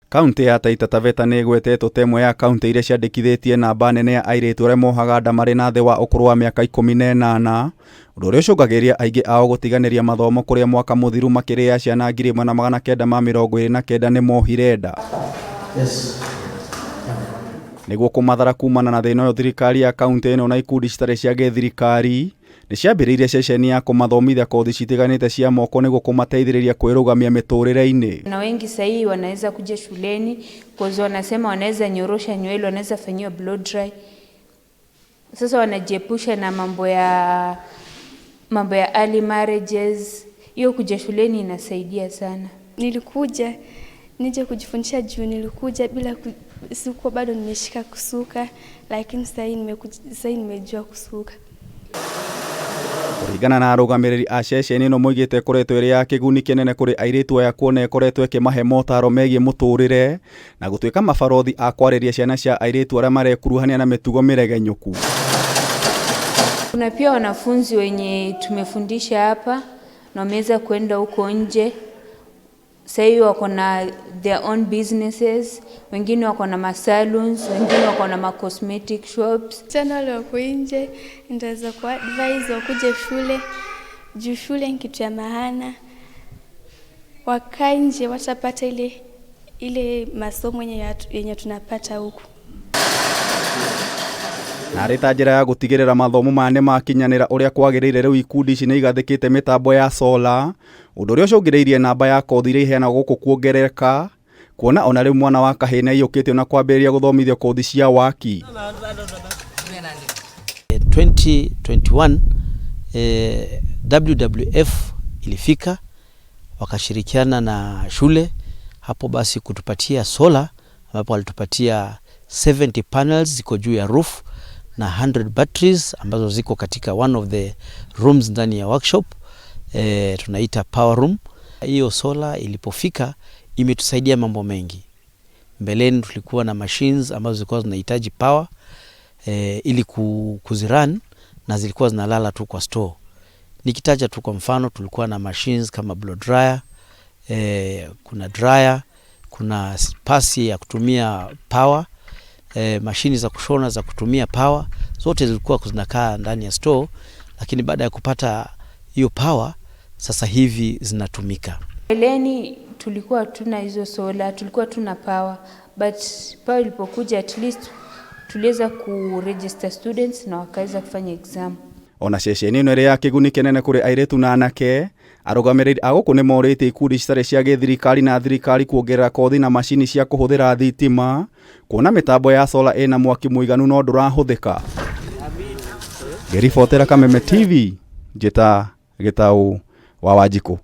Kaunti ya Taita Taveta nĩ ĩgwetetwo ta ĩmwe ya kaunti iria ciandĩkithĩtie namba nene ya airĩtu arĩa mohaga nda marĩ na thĩ wa ũkũrũ wa mĩaka 18, ũndũ ũrĩa ũcũngagĩrĩria aingĩ ao gũtiganĩria mathomo kũrĩa mwaka mũthiru makĩria ya ciana 1929 nĩ mohire nda. Nĩguo kũmathara kumana na thĩna ũyũ thirikari ya kaunti ĩno na ikundi citarĩ cia gĩthirikari nĩ ciambĩrĩirie ceceni ya kũmathomithia kothi citiganĩte cia moko nĩguo kũmateithĩrĩria kwĩrũgamia mĩtũrĩre-inĩ. Na wengi sahii wanaweza kuja shuleni cause wanasema wanaweza nyorosha nywele, wanaweza fanyiwa blow dry. Sasa wanajiepusha na mambo ya early marriages. Hiyo kuja shuleni inasaidia sana. Nilikuja nije kujifundisha juu nilikuja bila sikuwa bado nimeshika kusuka, lakini sasa nimejua kusuka. Kũringana na arũgamĩrĩri a ceceni ĩno moigĩte ĩkoretwo ĩrĩ ya kĩguni kĩnene kũrĩ airĩtu aya kuona ĩkoretwo ĩkĩmahe motaro megiĩ mũtũrĩre na gũtuĩka mabarothi a kwarĩria ciana cia airĩtu arĩa marekuruhania na mĩtugo mĩregenyũku. Kuna pia wanafunzi wenye tumefundisha hapa na wameweza kuenda huko nje. Sasa hivi wako na their own businesses, wengine wako na masalons, wengine wako na ma cosmetic shops. Wasichana wale wako nje, nitaweza ku advise wakuje shule juu shule ni kitu ya maana. Wakaa nje watapata ile ile masomo yenye tunapata huku. Na arĩ ta njĩra ya gũtigĩrĩra mathomo maya nĩ makinyanĩra ũrĩa kwagĩrĩire, rĩu ikundi ici nĩ igathĩkĩte mĩtambo ya sola, ũndũ ũrĩa ũcũngĩrĩirie namba ya kothi iria iheanagwo gũkũ kuongerereka, kuona ona rĩu mwana wa kahĩĩ nĩ aiyũkĩtio na kwambĩrĩria gũthomithio kothi cia waki. 2021 WWF ilifika wakashirikiana na shule hapo basi kutupatia sola, ambapo walitupatia 70 panels ziko juu ya roof na 100 batteries ambazo ziko katika one of the rooms ndani ya workshop, tunaita power room. Hiyo sola ilipofika imetusaidia mambo mengi. Mbeleni tulikuwa na machines ambazo zilikuwa zinahitaji power ili kuzirun na zilikuwa zinalala tu kwa store. Nikitaja tu kwa mfano, tulikuwa na machines kama blow dryer, kuna dryer, kuna pasi ya kutumia power, mashini za kushona za kutumia power, zote zilikuwa zinakaa ndani ya store, lakini baada ya kupata hiyo power sasa hivi zinatumika. Mbeleni tulikuwa tuna hizo sola, tulikuwa tuna power, but power ilipokuja at least tuliweza kuregister students na wakaweza kufanya exam. Ona ceceni ĩno ĩrĩ ya kĩguni kĩnene kũrĩ airĩtu na anake, arũgamĩrĩri a gũkũ nĩ morĩtie ikundi citarĩ cia gĩthirikari na thirikari kuongerera kothi na macini cia kũhũthĩra thitima, kuona mĩtambo ya sola ĩna mwaki mũiganu no ndũrahũthĩka. Ngĩribotera Kameme TV, njĩta Gĩtaũ wa Wanjikũ.